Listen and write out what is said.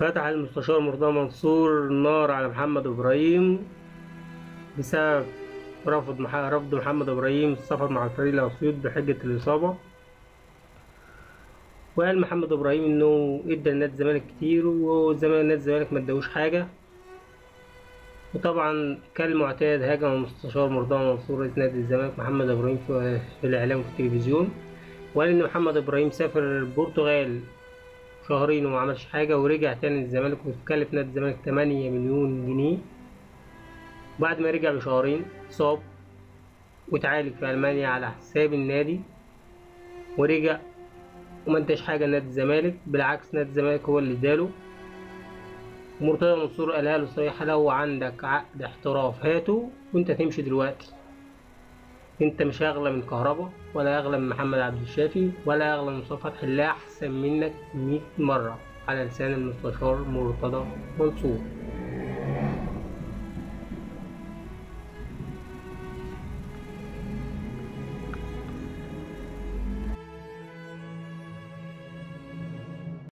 فتح المستشار مرتضى منصور النار على محمد إبراهيم بسبب رفض محمد إبراهيم السفر مع الفريق لأسيوط بحجة الإصابة. وقال محمد إبراهيم إنه إدى لنادي الزمالك كتير، وزمان نادي الزمالك ما اداهوش حاجة. وطبعا كالمعتاد هاجم المستشار مرتضى منصور رئيس نادي الزمالك محمد إبراهيم في الإعلام وفي التلفزيون، وقال إن محمد إبراهيم سافر البرتغال شهرين وما عملش حاجة، ورجع تاني للزمالك واتكلف نادي الزمالك 8 مليون جنيه. بعد ما رجع بشهرين اتصاب واتعالج في ألمانيا على حساب النادي، ورجع وما انتش حاجة لنادي الزمالك، بالعكس نادي الزمالك هو اللي اداله. مرتضى منصور قالها له صريحة، لو عندك عقد احتراف هاته وانت تمشي دلوقتي، انت مش اغلى من كهربا ولا اغلى من محمد عبد الشافي ولا اغلى من مصطفى فتحي، اللي احسن منك 100 مرة، على لسان المستشار مرتضى منصور.